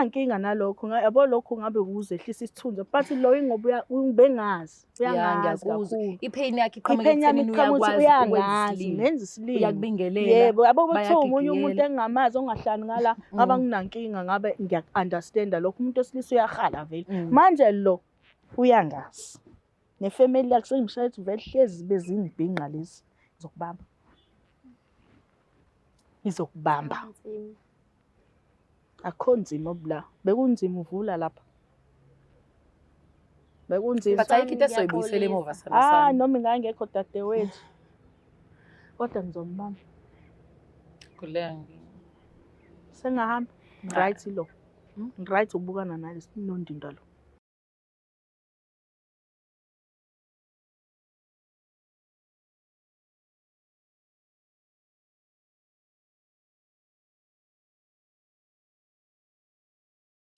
Nkinga nalokho yabo, lokho ngabe ukuzehlisa isithunzi, but lo ingoba ubengazi, Ya, uyangazi ngiyakuzwa. kakhulu. I-pain yakhe iqhamuka I-pain yami ekuthenini iqhamuka ukuthi uyakwazi ukwenza uyangazi, isilima. ngenza isilima. Uyakubingelela. Yebo, yabo bekuthiwa omunye umuntu Bayagigiyela. engingamazi ongahlali ngala, ngabe anginankinga, ngabe ngiyaku-understand-a lokho. Umuntu wesilisa uyahala vele. Manje lo uyangazi. Nefamily yakhe sengimshaya ukuthi vele hlezi bezingibhinqa lezi. Ngizokubamba. Ngizokubamba. Akukho nzima obula. Bekunzima uvula lapha. Bekunzima. But ayikho into esoyibuyisela emuva sana Ah, sami. noma ingangekho dadewethu. Kodwa ngizombamba. Khuleka. Sengahamba. Ah. Right lo. Right ukubukana nalesi nondindwa lo.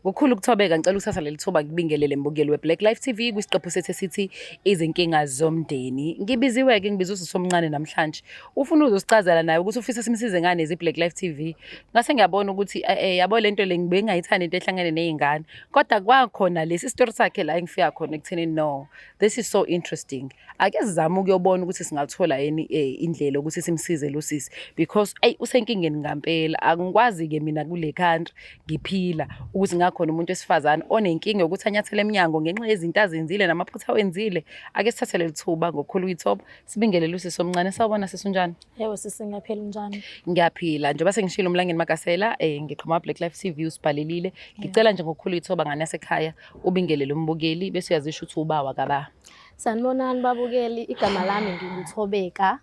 Ngokukhulu ukuthobeka ngicela ukuthatha leli thuba ngibingelele mbukeli we-Black Life TV kwisiqephu sethu esithi izinkinga zomndeni. Ngibiziwe-ke, ngibiza usisi omncane namhlanje. Ufuna uzosichazela naye ukuthi ufisa simsize ngani ezi-Black Life TV. Ngase ngiyabona ukuthi yabo lento le ngibengayithandi into ehlangene ney'ngane. Kodwa kwakhona lesi story sakhe la engifika khona ekuthenini no, this is so interesting. Ake sizame ukuyobona ukuthi singathola yini indlela ukuthi simsize lo sisi because eyi usenkingeni ngampela. Angikwazi-ke mina kule country ngiphila ukuthi ngakhona umuntu wesifazane onenkinga yokuthi anyathele emnyango ngenxa yezinto azenzile namaphutha awenzile. Ake sithathe leli thuba ngokukhulu ukuyithoba sibingelele usisi omncane. Sawubona sisi, unjani? Yebo sisi, ngiyaphila, unjani? Ngiyaphila. Njengoba sengishilo uMlangeni Magasela, ngiqhamuka Black Life TV, usibhalelile. Ngicela nje ngokukhulu ukuyithoba ngane yasekhaya ubingelele umbukeli bese uyazisho ukuthi ubawa kaba. Sanibonani babukeli, igama lami nginguThobeka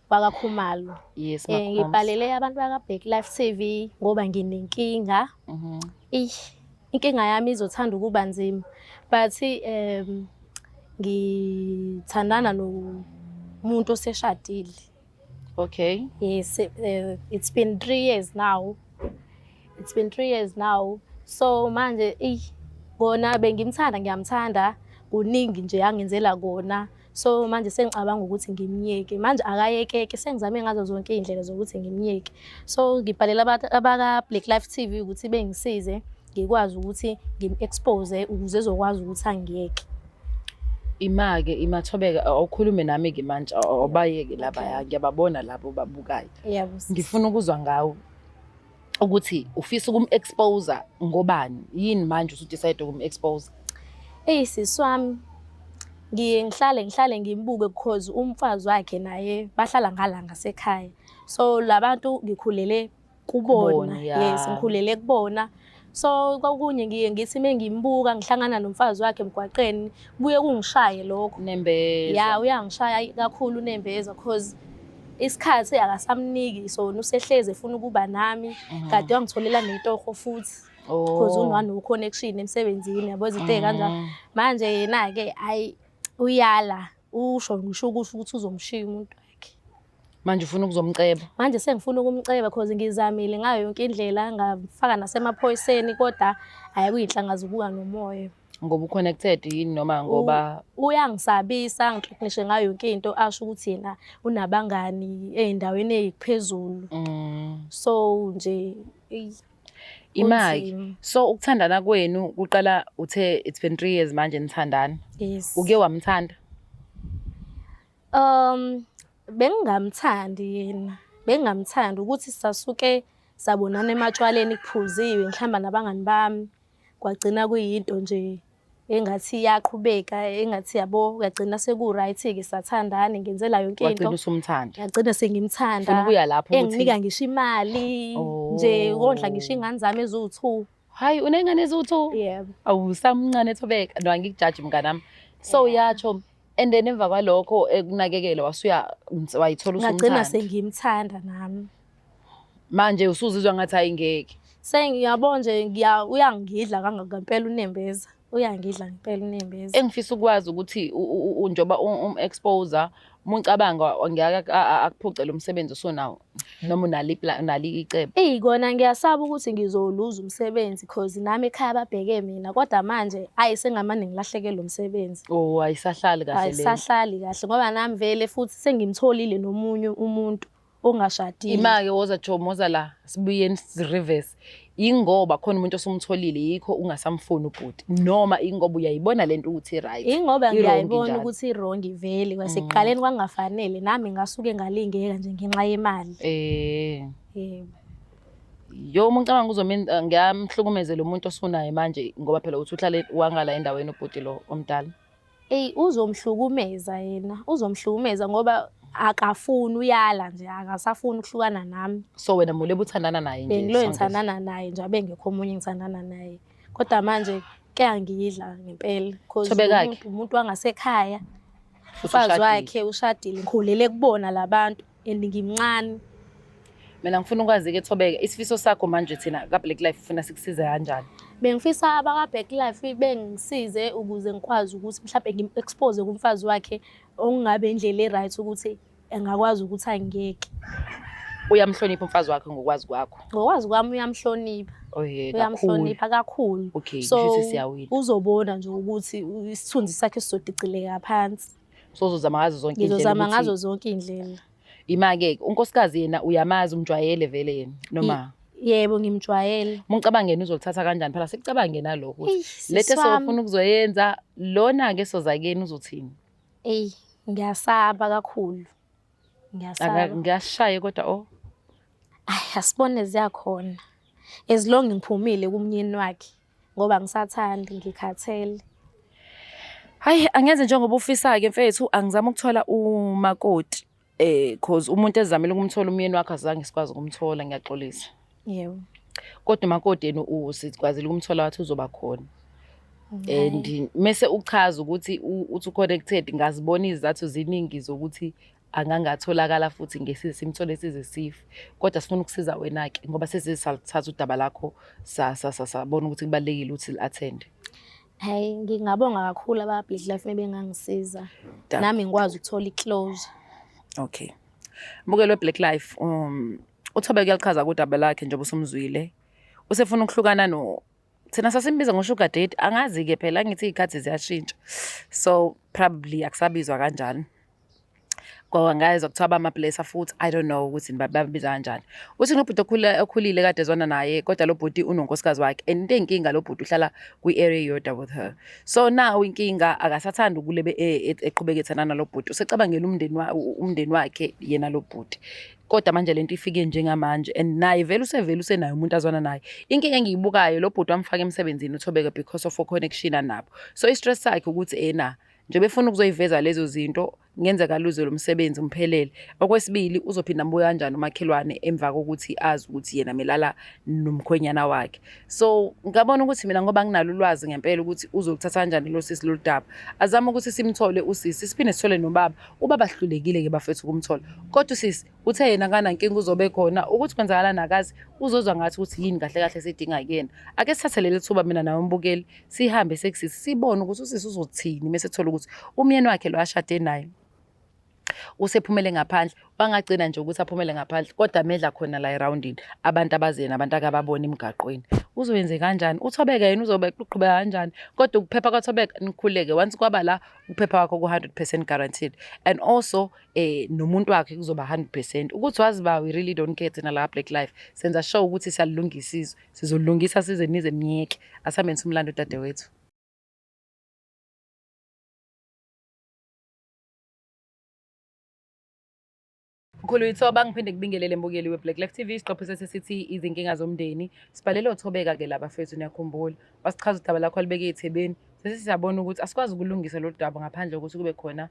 wakaKhumalo. Yes, Makhoms. Ngibhalele abantu baka Black Life TV ngoba nginenkinga. Inkinga yami izothanda ukuba nzima. But ngithandana nomuntu oseshadile. Okay. Yes, it's been 3 years now. It's been 3 years now. So manje kona bengimthanda, ngiyamthanda, kuningi nje angenzela kona. So manje sengicabanga ukuthi ngimyeke. Manje akayekeke, sengizame ngazo zonke izindlela zokuthi ngimyeke. So ngibhalela abaka Black Life TV ukuthi bengisize ngikwazi ukuthi ngim-expose ukuze ezokwazi ukuthi angiyeke. Ima-ke, imathobeka, awukhulume nami-ke manje, awubayeke labaya, ngiyababona labo babukayo. Yebo, sisi. Ngifuna ukuzwa ngawe ukuthi ufisa ukum-expose ngobani? Yini manje usu-decide ukum-expose? Eyi sisi wami, ngiye ngihlale ngimbuke because umfazi wakhe naye bahlala ngala ngasekhaya. So labantu ngikhulele kubona. Kubona, ya. Yes, ngikhulele kubona. So kokunye ngiye ngithi mengimbuka ngihlangana nomfazi wakhe emgwaqeni, kubuye kungishaye lokho. Nembeza. Ya, uyangishaya kakhulu unembeza because isikhathi akasamniki sona, usehlezi efuna ukuba nami. Kade wangitholela netoho futhi. Because unwano connection emsebenzini, yabo, izinto ey'kanjalo. Manje yena-ke ayi uyala, usho ngisho ukusho ukuthi uzomshiya umuntu wakhe. Manje ufuna ukuzomceba? Manje sengifuna ukumceba because ngizamile ngayo yonke indlela, ngafaka nasemaphoyiseni, kodwa hhayi kuyinhlanga zibuka nomoya. Ngoba u-connected yini noma ngoba Uyangisabisa, angixoxishe ngayo yonke into, asho ukuthi yena unabangani ey'ndaweni ey'phezulu. So nje, eyi, Imali. kunzima. So ukuthandana kwenu kuqala uthe it's been 3 years manje nithandana. Yes. Uke wamthanda? Bengingamthandi yena. Bengingamthandi ukuthi sasuke sabonana ematshwaleni kuphuziwe, ngihlamba nabangani bami. Kwagcina kuyinto nje engathi iyaqhubeka, engathi yabo, yagcina seku-right-ke, sathandana, ngenzela yonke into. Wagcina usumthanda. Ngagcina sengimthanda. Ufuna ukuya lapho ukuthi Enginika ngisho imali, nje kondla ngisho iy'ngane zami eziwu-2. Hayi, uney'ngane eziwu-2? Yebo. Awusamncane Thobeka. No, angikujaji mnganami. So yatsho, and then emva kwalokho ekunakekela wasuya wayithola Ngagcina usumthanda. sengimthanda nami. Manje usuzizwa ngathi ayingeke. Sengiyabo nje, uyangidla kangaka ngempela unembeza. Uyangidla ngempela unembeza. Engifisa ukwazi ukuthi njengoba um-exposer, uma ucabanga ngeke akuphuce lo msebenzi osunawo noma unalo icebo? Eyi kona ngiyasaba ukuthi ngizoluza umsebenzi because nami ekhaya babheke mina, kodwa manje ayi sengamane ngilahlekelwe umsebenzi. Oh, ayisahlali kahle le. Ayisahlali kahle ngoba nami vele futhi sengimtholile nomunye umuntu ongashadile. Ima-ke woza Jomo, woza la sibuyeni reverse. Ingoba khona umuntu osumtholile yikho ungasamfuni ubhuti noma ingoba uyayibona lento ukuthi right. Ingoba I-wrong ngiyayibona njalo. ukuthi i-wrong vele kwasekuqaleni kwangafanele nami ngasuke ngalingeka nje ngenxa yemali. Yebo. Yo uma ngicabanga uzomenza ngiyamhlukumeze lo muntu osunaye manje ngoba phela uthi uhlale wangala endaweni ubhuti lo omdala. Eyi uzomhlukumeza yena, uzomhlukumeza ngoba akafuni uyala nje akasafuni ukuhlukana nami. So wena mule buthandana naye nje. Bengilo sonke ngithandana naye nje abengekho omunye ngithandana naye. Kodwa manje kuyangidla ngempela because Thobekakhe. umuntu wangasekhaya Futhi umfazi ushadile. wakhe ushadile ngikhulele kubona labantu and ngimncane. Mina ngifuna ukwazi-ke Thobeka, isifiso sakho manje thina ka-Black Life ufuna sikusize kanjani? Bengifisa abaka-Black Life bengisize ukuze ngikwazi ukuthi mhlampe ngim-expose kumfazi wakhe okungabe indlela e-right ukuthi engakwazi ukuthi angiyeke. Uyamhlonipha umfazi wakhe ngokwazi kwakho? Ngokwazi kwami uyamhlonipha. Oh yeah, kakhulu. Uyamhlonipha kakhulu. Okay, So kusho ukuthi siyawina. uzobona nje ukuthi isithunzi sakhe sizodicileka phansi. So uzozama ngazo zonke indlela. Ngizozama ngazo zonke iy'ndlela. Ima-ke unkosikazi yena uyamazi umjwayele vele yena noma Yebo ngimjwayele. uma ucabanga yena uzolithatha kanjani phela sikucabange nalokho ukuthi Eyi, lento sisi wami. esofuna ukuzoyenza lona-ke sozakeni uzothini? Eyi, ngiyasaba kakhulu. Ngiyasaba. Ngiyashaye kodwa oh. Ayi, asibone ziyakhona. As long ngiphumile kumnyeni wakhe ngoba ngisathandi ngikhathele. Hayi angenze njengoba ufisa-ke mfethu, angizame ukuthola umakoti cause umuntu ezamile ukumthola umyeni wakhe azange sikwazi ukumthola, ngiyaxolisa. Yebo. Kodwa umakoti yena sikwazile ukumthola wathi uzoba khona. And mese uchaza ukuthi uthi uconnected, ngazibona izizathu ziningi zokuthi angangatholakala futhi ngesize simthole size sife. Kodwa sifuna ukusiza wena-ke ngoba sesize salithatha udaba lakho sabona ukuthi kubalulekile ukuthi li-attend. Hayi, ngingabonga kakhulu aba-Black Life bengangisiza. Nami ngikwazi ukuthola i-closure. Okay. Mbukelo we-Black Life, uThobeka uyalichaza udaba lakhe njengoba usumzwile. Usefuna ukuhlukana no thina sasimbiza ngo-sugar daddy, angazi-ke phela ngithi iy'khathi ziyashintsha. So probably akusabizwa kanjani. Ngoba ngayezwa kuthiwa bama-blesser futhi, I don't know ukuthi babiza kanjani. Uthi nobhuti okhulile kade ezwana naye, kodwa lo bhuti unonkosikazi wakhe. And into eyinkinga lo bhuti uhlala kwi-area eyodwa with her. So now inkinga akasathandi ukulebe eqhubeka ethandana nalo bhuti. Usecabangela umndeni wakhe yena lo bhuti. Kodwa manje lento ifike njengamanje and naye vele usevele usenaye umuntu azwana naye. Inkinga engiyibukayo lo bhuti wamfaka emsebenzini uThobeka because of connection anabo. So i-stress sakhe ukuthi ena njengoba efuna ukuzoyiveza lezo zinto ngenzeka luze lo msebenzi umphelele. Okwesibili uzophinda ambuye kanjani umakhelwane emva kokuthi azi ukuthi yena melala nomkhwenyana wakhe. So ngabona ukuthi mina ngoba nginalo ulwazi ngempela ukuthi uzoluthatha kanjani lo sisi lolu daba. Azame ukuthi simthole usisi siphinde sithole nobaba. Ubaba hlulekile ke bafethu ukumthola. Kodwa usisi uthe yena akanankinga uzobe khona ukuthi kwenzakalani akazi uzozwa ngathi ukuthi yini kahle kahle sidinga kuyena. Ake sithathe leli thuba mina nawe mbukeli sihambe sekusisi sibone ukuthi usisi uzothini mase ethola ukuthi umyeni wakhe lo ashade naye usephumele ngaphandle. Wangagcina nje ukuthi aphumele ngaphandle kodwa medla khona la erawundini abantu abaziyo nabantu akababona emgaqweni. Uzoyenze kanjani? UThobeka yena uzobe uqhubeka kanjani? Kodwa ukuphepha kwaThobeka nikhuleke once kwaba la ukuphepha kwakho ku-100% guaranteed. And also nomuntu wakhe kuzoba 100%. Ukuthi wazi ba we really don't care thina la Black Life. Senza sure ukuthi siyalungisa izwe. Sizolungisa size nize niyeke. Asihambeni simlande udadewethu. Mkhulu Ithoba, ngiphinde ngibingelele mbukeli we-Black Life TV. Isiqephu sethu sithi izinkinga zomndeni. Sibhalele oThobeka ke laba fethu, niyakhumbula. Wasichaza udaba lakho alibeke ethebeni. Sesi siyabona ukuthi asikwazi ukulungisa lolu daba ngaphandle kokuthi kube khona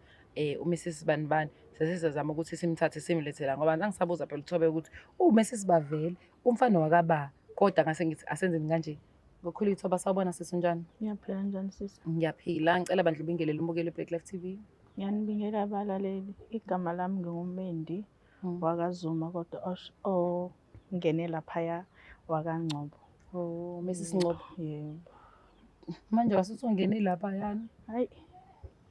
uMrs Banibani. Sesi sizama ukuthi simthathe simlethe la ngoba ngisabuza phela uThobeka ukuthi uMrs Bavele umfana wakaba, kodwa ngase ngithi asenzeni kanje. Ngokhulu Ithoba, sawubona sisi, unjani? Ngiyaphila, njani sisi? Ngiyaphila. Ngicela bandla ubingelele umbukeli we-Black Life TV. Ngiyanibingela abalaleli. Igama lami nginguMendi wakaZuma kodwa ongene laphaya wakaNgcobo. Oh, Mrs Ngcobo. Yebo. Manje wasutungene laphayana. Hayi,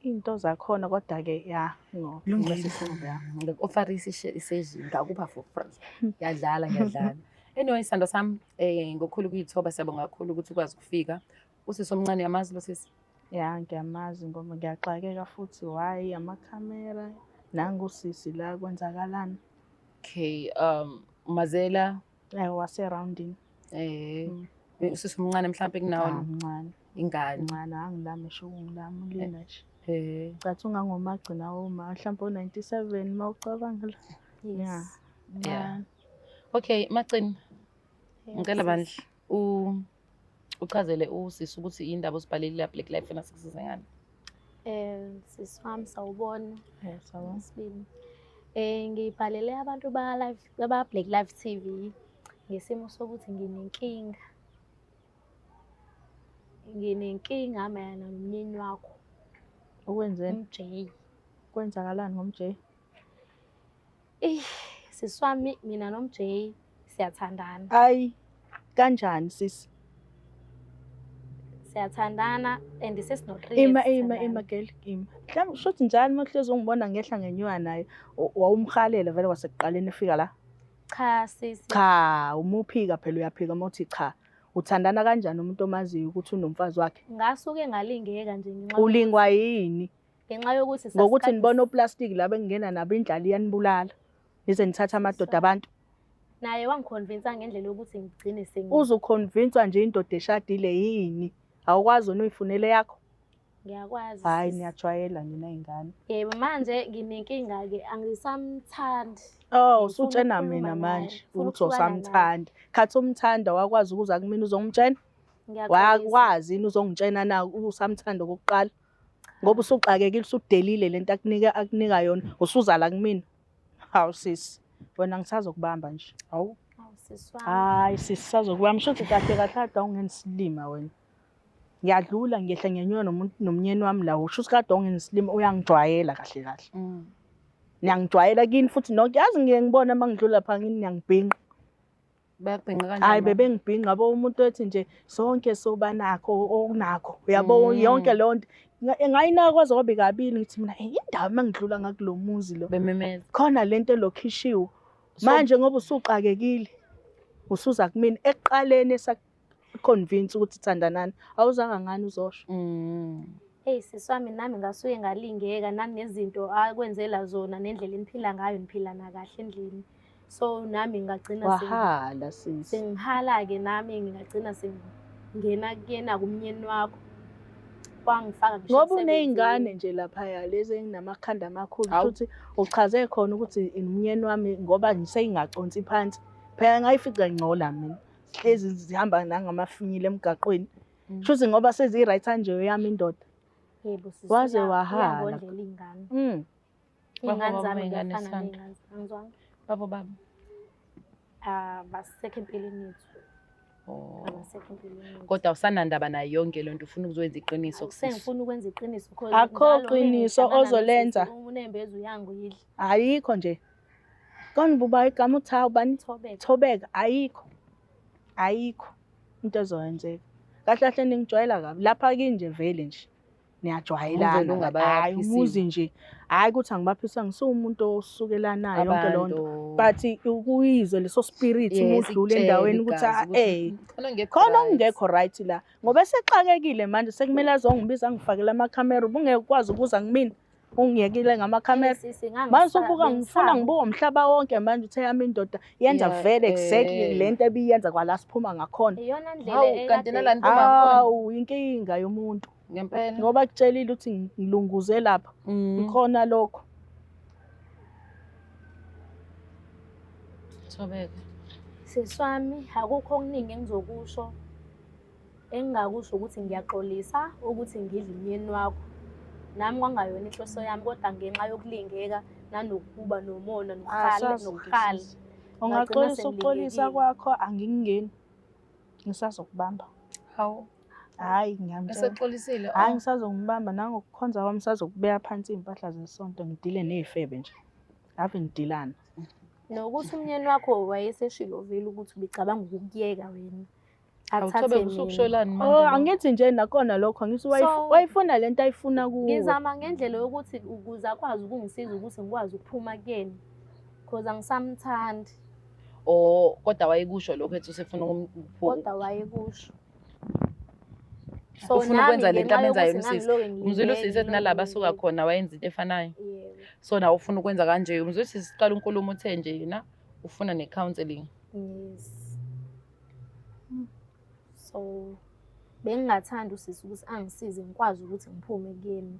into zakhona kodwa ke ya ngo. Lungile. Mrs Ngcobo, ya. Ngiku-offerisa isejini, ngakupha for free. Ngiyadlala, ngiyadlala. Anyway, sithando sami, ngokukhulu ukuyithoba siyabonga kakhulu ukuthi ukwazi ukufika. Usisi omncane uyamazi lo sisi? Ya, ngiyamazi ngoba ngiyaxakeka futhi why amakhamera nangu sisi la kwenzakalani? Okay, Mazela. Wase-roundini. Usisi omncane mhlawumbe kunawe. Mncane. Ingane. Mncane, angilami sho ungilami ulina nje. Cathi ungangomagcina oma mhlawumbe o-97 uma ucabanga la. Yeah. Yeah. Okay, Macini. Ngicela bandla uchazele usisi ukuthi indaba osibhalelile la Black Life nasikusize ngani. Sisi wami sawubona. Sawubona. Sibili. Ngibhalele abantu ba live ba Black Life TV ngesimo sokuthi nginenkinga. Nginenkinga mayelana nomyeni wakho. Ukwenzeni? UMJ. Kwenzakalani ngoMJ? Sisi wami mina noMJ siyathandana. Ayi, kanjani sisi? Siyathandana and sesino 3 years. Ima ima ima girl, ima. Mhlawumbe shuthi njani mawuhlezi ungibona ngehla ngenyuka naye wawumhalela vele kwasekuqaleni efika la? Cha sisi. Cha, umuphika phela uyaphika uma uthi cha. Uthandana kanjani umuntu omaziyo ukuthi unomfazi wakhe? Ngasuke ngalingeka nje ngenxa Ulingwa yini? Ngenxa yokuthi ngokuthi nibona oplastic laba engena nabo indlala iyanibulala. Nize nithathe amadoda abantu. Naye wangiconvince ngendlela yokuthi ngigcine sengi. Uzoconvincewa nje indoda eshadile yini? Awukwazi wena uyifunele yakho? Ngiyakwazi. Hayi niyajwayela nina ingane. Yebo manje nginenkinga ke angisamthandi. Oh, usutshena mina manje ukuthi usamthanda. Khathi umthanda wakwazi ukuza kumina uzongitshena? Wakwazi yini uzongitshena na usamthanda okokuqala? Ngoba usuxakekile usudelile lento akunika yona, usuzala kumina. Hawu sisi, wena ngisazokubamba nje. Hawu. Hawu sisi wami. Hayi sisi sazokubamba, shuthi kahle kahle kade awungensilima wena. Ngiyadlula ngiyehla ngenyuka nomuntu nomnyeni wami la, usho ukuthi kade awungensilima uyangijwayela kahle kahle. Niyangijwayela kini futhi nonke, yazi ngiye ngibona uma ngidlula lapha ngini niyangibhinqa. Bayakubhinqa kanjani? Hayi bebengibhinqa bo umuntu ethi nje sonke sobanakho okunakho. Uyabo yonke leyo nto. Ngayinaka kwaze kwabe kabili ngithi mina indawo uma ngidlula ngakulo muzi lo. Bememeza. Khona lento elokhishiwe. Manje ngoba usuxakekile usuza kumina ekuqaleni esaconvince ukuthi thandanani awuzanga ngani uzosho. Hey sisi wami nami ngasuke ngalingeka nanezinto akwenzela zona nendlela eniphila ngayo niphilana kahle endlini. So nami ngagcina wahala sisi. Sengihala ke nami ngingagcina sengingena kuyena kumnyeni wakho. Kwangifaka ngisho ngoba uneyingane nje lapha lezi enginamakhanda amakhulu futhi uchaze khona ukuthi umnyeni wami ngoba ngisengaconsi phansi. Phela ngayifica ngcola mina. Hlezi zihamba nangamafinyile emgaqweni. Shuthi ngoba sezi right nje yami indoda. Yebo sisi. Waze wahala. Ingane zami ngiyafana ney'ngane angizwanga. Babo baba. Basekho empilweni yethu. Abasekho empilweni yethu. Kodwa awusanandaba nayo yonke le nto ufuna ukuzwenza iqiniso kusisi. Sengifuna ukwenza iqiniso because akho qiniso ozolenza. Unembeza uyangidla. Ayikho nje. Kona buba igama uthi awubani Thobeka ayikho. Ayikho into ezoyenzeka. Kahle kahle ningijwayela kabi. Lapha kini nje vele nje. Niyajwayelana. Hayi umuzi nje. Hayi ukuthi angibaphisa ngisuwumuntu osukelanayo yonke leyo nto. But ukuyizwe leso spirit uma udlula endaweni ukuthi khona okungekho right la. Ngoba esexakekile manje sekumele azongibiza angifakele amakhamera ubungeke ukwazi ukuza kumina. Ungiyekile ngamakhamera. Manje ubuka ngifuna ngibuka umhlaba wonke manje uthe yami indoda yenza vele exactly lento ebiyenza kwala siphuma ngakhona. Iyona ndlela kanti nalani phuma khona. Hawu inkinga yomuntu. Ngempela. Ngoba kutshelile ukuthi ngilunguze lapha. Ikhona lokho. Thobeka. Sisi wami akukho okuningi engizokusho. Engingakusho ukuthi ngiyaxolisa ukuthi ngidle umyeni wakho. Nami kwangayona inhloso yami kodwa ngenxa yokulingeka nanokuba nomona nokuhala nokuhala. Ungaxolisa ukuxolisa kwakho angingeni. Ngisazokubamba. Hawu. Hayi ngiyamtshela. Esexolisile. Hayi ngisazongibamba nangokukhonza kwami ngisazokubeka phansi iy'mpahla zesonto ngidile ney'febe nje. Ave ngidilana. Nokuthi umyeni wakho wayeseshilo vele ukuthi ubicabanga ukukuyeka wena. Awuthobe usukusholani manje? Oh, angithi nje nakona lokho angithi wayifuna lento ayifuna kuwe. Ngizama ngendlela yokuthi ukuze akwazi ukungisiza ukuthi ngikwazi ukuphuma kuyena. Because angisamthandi. Oh, kodwa wayekusho lokho ethi usefuna ukumphuma. Kodwa wayekusho. So ufuna ukwenza lento amenzayo usisi. Umzwile usisi ethi nalaba asuka khona wayenza into efanayo. So nawe ufuna ukwenza kanje. Umzwile usisi siqala inkulumo uthe nje yena Ufuna ne-counselling. Yes. So bengingathanda usisi ukuthi angisize ngikwazi ukuthi ngiphume kuyena.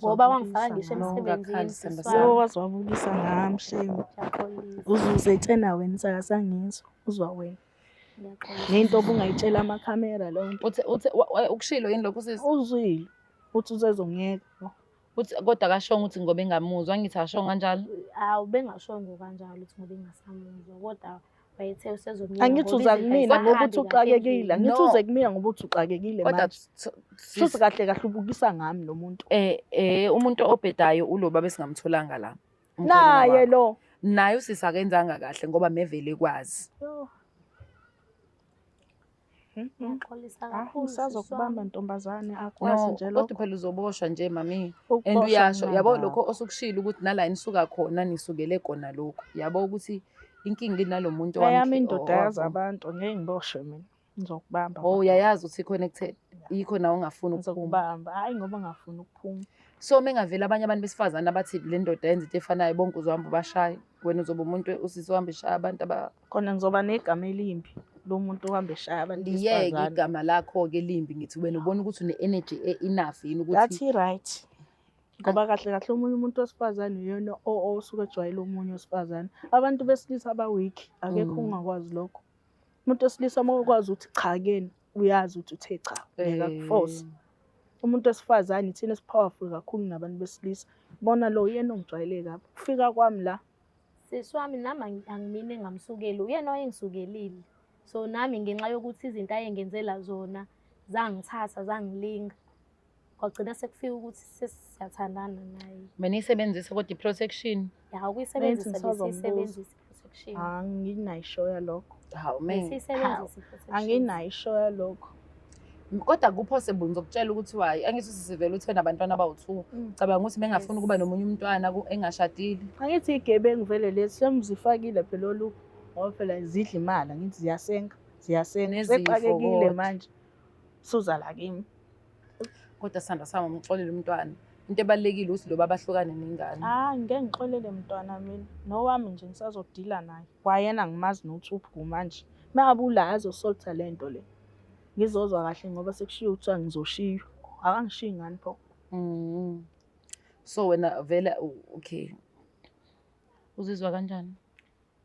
Ngoba wangifaka ngisho No, emsebenzini ungakhali, sisi sithemba wami. Yebo, waze wabukisa ngami shame. Ngiyaxolisa. Uzuzetshena wena sakasangizwa uzwa wena. Ngiyaxolisa. Nento obungayitshela amakhamera leyo nto. Uthe ukushilo yini lokho usisi? Uzwile uthi usezongiyeka. Uthi kodwa akashongo ukuthi ngoba engamuzwa, angithi akashongo kanjalo. Awu bengashongo kanjalo ukuthi ngoba engasamuzwa kodwa wayethe usezomyeka Angithi ngoba uza izinto kumina ngoba azisahambi uthi kahle uxakekile. endlini. Angithi No. uze kumina ngoba uthi uxakekile Kodwa manje. Shuthi kahle kahle ubukisa ngami lo muntu. Umuntu obhedayo ulo baba esingamtholanga la. Umkhwenyana Naye wakho. lo. Naye usisi akenzanga kahle ngoba mevele kwazi. Yo. Ngiyaxolisa Hayi kakhulu sisi ngisazokubamba wami. ntombazane akwazi No, nje kodwa lokho. phela uzoboshwa nje mami. And Ukuboshwa uyasho yabo kunandaba. lokho osukushilo ukuthi nala nisuka khona nisukele kona lokho. Yabo ukuthi inkinga inalo muntu Eyami indoda yazi abantu ngeke ngiboshwe mina. Ngizokubamba. Oh uyayazi ukuthi i-connected. Yikho nawe ungafuni ukuphuma. Ngizokubamba. Hayi ngoba ngafuni ukuphuma. So mengavela abanye abantu besifazane abathi le ndoda yenza into efanayo bonke uzohamba ubashaye. Wena uzoba umuntu usisi ohamba eshaya abantu aba Khona ngizoba negama elimbi lomuntu ohamba eshaya abantu liyeke besifazane. igama lakho-ke limbi ngithi wena ubona ukuthi une-energy e-enough yini ukuthi That's right. Ngoba kahle kahle omunye umuntu wesifazane uyena osuke ejwayele omunye wesifazane. Abantu besilisa aba-weak, akekho ongakwazi lokho. Umuntu wesilisa uma ukwazi ukuthi cha kuyena, uyazi ukuthi uthe cha, ngeke akuforce. Umuntu wesifazane ithina esi-powerful kakhulu nabantu besilisa. Bona lo uyena ongijwayele kabi. Kufika kwami la, Sisi wami nami angimina engamsukeli, uyena owayengisukelile. So nami ngenxa yokuthi izinto ayengenzela zona zangithatha zangilinga. Kwagcina sekufika ukuthi sesiyathandana naye. Beniyisebenzisa kodwa i-protection. Ya ukuyisebenzisa Bengithi ngisazombuza. besiyisebenzisa i-protection. Anginayo ishow yalokho. Hawu man. Besiyisebenzisa i-protection. Anginayo ishow yalokho. Kodwa ku-possible ngizokutshela ukuthi why. Angithi usisivele uthe nabantwana abawu-2. Cabanga ukuthi bengafuni ukuba nomunye umntwana engashadile. Angithi igebengu vele lezi semzifakile phela olupho ngoba phela zidla imali angithi ziyasenga ziyasenga Nezifo sexakekile kodwa. manje suza la kimi. Kodwa sithanda sami umxolele umntwana. Into ebalulekile ukuthi lo baba ahlukane nengane. Hayi ngeke ngixolele mntwana mina nowami nje ngisazodila naye kwayena ngimazi nokuthi uphi kumanje mabula azosoltha le nto le ngizozwa kahle ngoba sekushiwo kuthiwa ngizoshiywa akangishiyi ngani pho. So wena vele okay. Uzizwa kanjani?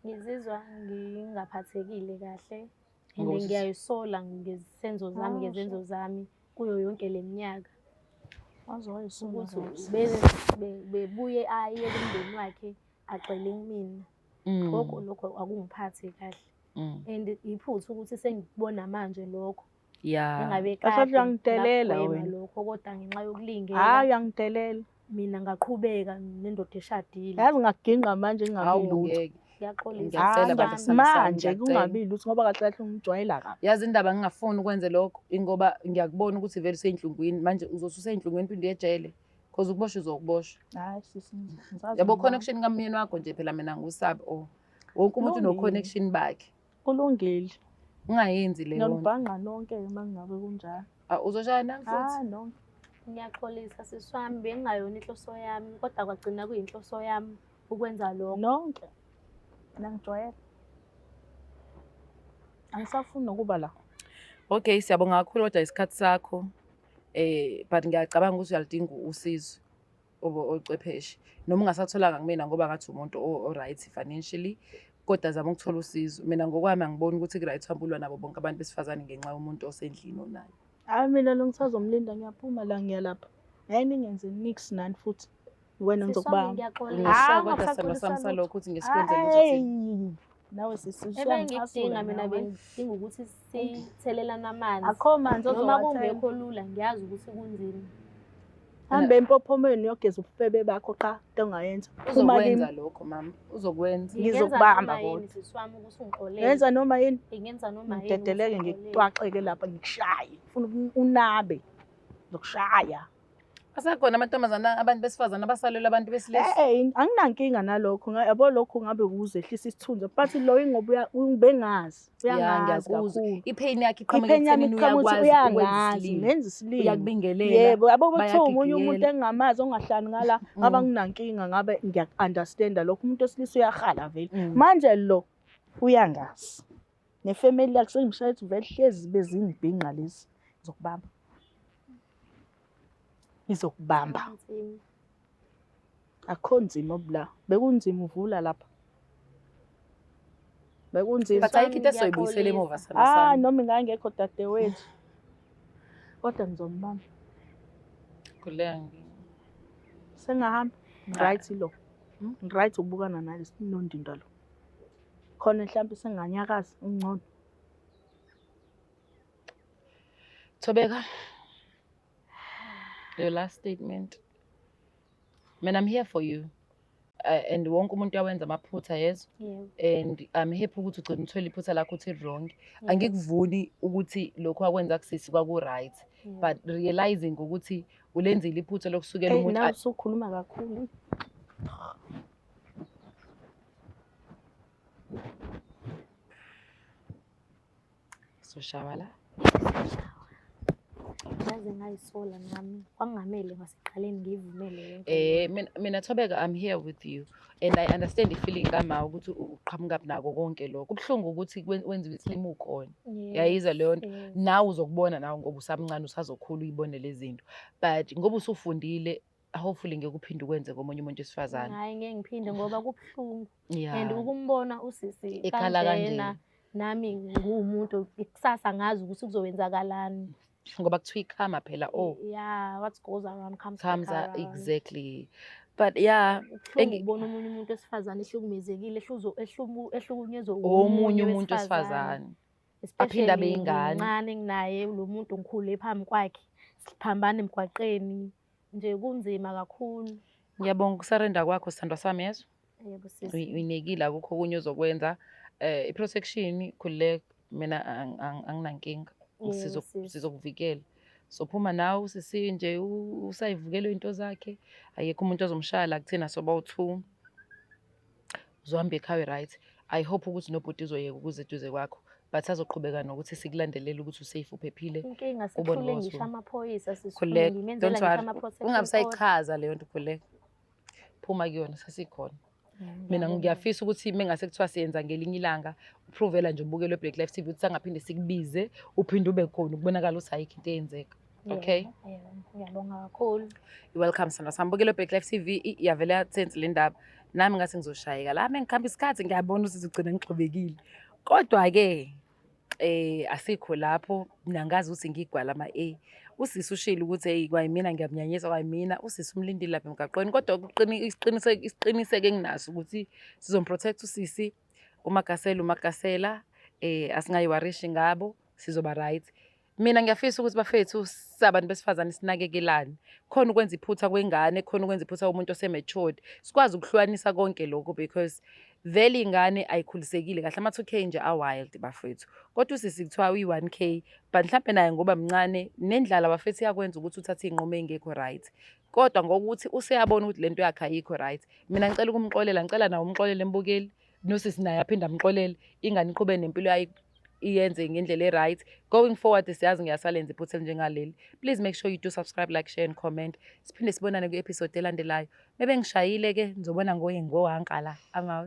Ngizizwa ngingaphathekile kahle and Ngoba ngiyayisola ngezenzo zami ngezenzo zami kuyo yonke le minyaka. Waze wayisola Ukuthi kabi. bebuye aye kumndeni wakhe agxile kumina. Lokho lokho akungiphathi kahle. And iphutha ukuthi sengikubona manje lokho. Engabe Kahle kade uyangidelela ngakugwema wena. lokho kodwa ngenxa yokulingeka. Hayi uyangidelela. Mina ngaqhubeka nendoda eshadile. Yazi ngakuginqa manje ngingabi Hawu, lutho. ngeke. Ngiyaxolisa. Ngiyacela Hayi, bandla sithando sami, manje ngiyacela. kungabi lutho ngoba kahle kahle ungijwayela kabi. Yazi indaba ngingafuni ukwenze lokho ingoba ngiyakubona ukuthi vele useyinhlungwini manje uzothi useyinhlungwini uphinde uye ejele because ukuboshwa uzokuboshwa. Hayi sisi ngisazi. Yabo connection kamyeni wakho nje phela mina ngiwusabi oh. Wonke umuntu Kulungile. no-connection bakhe. Kulungile. Ungayenzi leyo nto. Ngiyonibhanqa nonke uma kungabe kunjalo. Ah, uzoshaya nami futhi. Ah nonke. Ngiyaxolisa sisi wami bengingayona inhloso yami kodwa kwagcina kuyinhloso yami ukwenza lokho. Nonke. Nangijwayela. Angisafuni nokuba la. Okay, siyabonga kakhulu kodwa isikhathi sakho. But ngiyacabanga ukuthi uyaludinga usizo ocwepheshe. Noma ungasatholanga kumina ngoba ngathi umuntu o-right financially, kodwa zama ukuthola usizo. Mina ngokwami angiboni ukuthi ku-right uhambe ulwa nabo bonke abantu besifazane ngenxa yomuntu osendlini onayo. Hayi mina lo ngisazomlinda ngiyaphuma la ngiyalapha. Hayi ningenze nix nani futhi. Wena Sisi wami ngizokubamba. ngiyaxolisa. Ngisho Ah, kodwa sithando sami ungasaxolisa lutho. salokho ukuthi ngesikwenzele ukuthi Hayi. Nawe sisi Ebengikudinga usuyangicasula mina nawe. bengidinga ukuthi sithelelane amanzi. Akho manzi Noma ozowathela. kungekho lula ngiyazi ukuthi kunzima. Hambe empophomeni uyogeza ubufebe bakho qha into ongayenza. Phuma kimi. Uzokwenza lokho mama, uzokwenza. Ngingenza Ngizokubamba noma yini kodwa. sisi wami ukuthi ungixolele. Yenza noma yini. Ngingenza noma yini ukuthi Ngidedeleke ungixolele. ngikuxwaxeke lapha ngikushaye. Ufuna unabe. Ngizokushaya. Asekhona amantombazana, abantu besifazane abasalelwa abantu besilisa. Eh, anginankinga nalokho, yabo, lokho ngabe ukuzehlisa isithunzi, but lo ingoba bengazi, Ya, uyangazi ngiyakuzwa. kakhulu. I-pain yakhe iqhamuka I-pain yami ekuthenini iqhamuka ukuthi uyakwazi ukwenza uyangazi, isilima. ngenza isilima. Uyakubingelela. Yebo, yabo, kuthiwa omunye umuntu bayagigiyela. engingamazi ongahlali ngala, ngabe anginankinga, ngabe ngiyaku-understanda lokho. Umuntu wesilisa uyahala vele. Manje lo uyangazi. Ne-family yakhe sengimshaya ukuthi vele hlezi bezingibhinqa lezi. Ngizokubamba. Ngizokubamba. Nzima. Akukho nzima obula. Bekunzima uvula lapha. Bekunzima. But ayikho into esizoyibuyisela emuva, sithando Ah, sami. noma ingangekho dadewethu. Kodwa ngizombamba. Khululeka. Sengahamba. Right lo. Hmm? Right ukubukana nalesi nondindwa lo. Khona mhlawumbe senganyakaza ungcono. Thobeka, your last statement. Man, I'm here for you. And wonke umuntu uyawenza amaphutha, yes. Yebo. And I'm happy ukuthi ugcina uthole iphutha lakho uthi wrong. Angikuvuni ukuthi lokhu akwenza kusisi kwaku-right. Yebo. But realizing ukuthi ulenzile iphutha lokusukela Hey, umuntu nawe usukhuluma kakhulu. Soshawa la. Ngaze ngayisola nami. Kwakungamele ngasekuqaleni ngiyivumele yonke. Mina Thobeka, I'm here with you and I understand the feeling kama ukuthi uqhamuka nako konke lokho. Kubuhlungu ukuthi wenziwe isilima ukhona. Yes, Yayizwa leyo nto. yes. Nawe uzokubona nawe ngoba usamncane, usazokhula uyibone lezi zinto. But ngoba usufundile, hopefully ngeke uphinde ukwenze komunye umuntu wesifazane. Hhayi, ngeke ngiphinde ngoba kubuhlungu. Yeah. And ukumbona usisi Ekhala kanje. kanjena, nami nguwumuntu, ikusasa ngazi ukuthi kuzowenzakalani. Ngoba kuthiwa i-karma phela, oh. Yeah, what goes around comes Comes back around. Exactly. But yeah, Kubuhlungu ukubona omunye umuntu wesifazane ehlukumezekile, ehlukunyezwa omunye umuntu wesifazane. Aphinde abe Especially yingane. ngimncane nginaye lo muntu, ngikhule phambi kwakhe, siphambana emgwaqeni nje, kunzima kakhulu. Ngiyabonga uku-surrender kwakho, sithandwa sami, yezwa. Yebo sisi. Uyinekile, akukho okunye ozokwenza. I-protection, khululeka, mina anginankinga. Yebo, sisi. Sizokuvikela. Sophuma nawe usisi nje usayivukela iy'nto zakhe. Ayekho umuntu ozomshaya la kuthina soba u-two. Uzohamba ekhaya right. I hope ukuthi nobhuti uzoyeka ukuze eduze kwakho. But azoqhubeka nokuthi sikulandelele ukuthi u-safe, uphephile. Inkinga Ubone sekuhlule ngosuku. ngisho amaphoyisa sisi. Khululeka, Ngimenzela don't ngisho worry. ama-protection Ungabe order. usayichaza leyo nto, khululeka. Phuma kuyona, sesikhona. Mina Ngiyabonga. ngiyafisa ukuthi mengase kuthiwa siyenza ngelinye ilanga, uprovela nje umbukelo we-Black Life TV ukuthi sangaphinde sikubize, uphinde ube khona ukubonakala ukuthi ayikho into eyenzeka. Okay? Yebo, yebo, ngiyabonga kakhulu. You're welcome, sithando sami. Mbukelo we-Black Life TV, iyavele yathensi le ndaba. Nami ngase ngizoshayeka la mengihamba isikhathi, ngiyabona ukuthi ugcina ngixubekile. Kodwa-ke asikho lapho, mina ngazi ukuthi ngigwala ama-A. Usisi ushilo ukuthi hey, kwayimina ngiyamnyanyisa, kwayimina usisi umlindile lapha emgaqweni, kodwa isiqiniseko enginaso ukuthi sizom-protect usisi, uMagasela uMagasela, asingayiwarishi ngabo, sizoba right. Mina ngiyafisa ukuthi bafethu sabantu besifazane sinakekelane. Khona ukwenza iphutha kwengane, khona ukwenza iphutha komuntu ose-matured. Sikwazi ukuhlukanisa konke lokho because vele ingane ayikhulisekile kahle. Ama-2K nje a-wild bafethu. Kodwa usisi kuthiwa uyi-1K, but mhlampe naye ngoba mncane, nendlala bafethu iyakwenza ukuthi uthathe iy'nqumo ey'ngekho right. Kodwa ngokuthi useyabona ukuthi lento yakhe ayikho right. Mina ngicela ukumxolela, ngicela nawe umxolele mbukeli. Nosisi naye aphinde amxolele, ingane iqhubeke nempilo yayo, iyenze ngendlela e-right. Going forward siyazi ngiyasalenza iphutha elinjengaleli. Please make sure you do subscribe, like, share and comment. Siphinde sibonane kwi-episode elandelayo. Bebe ngishayile-ke, nizobona ngoye ngowanka la. I'm out.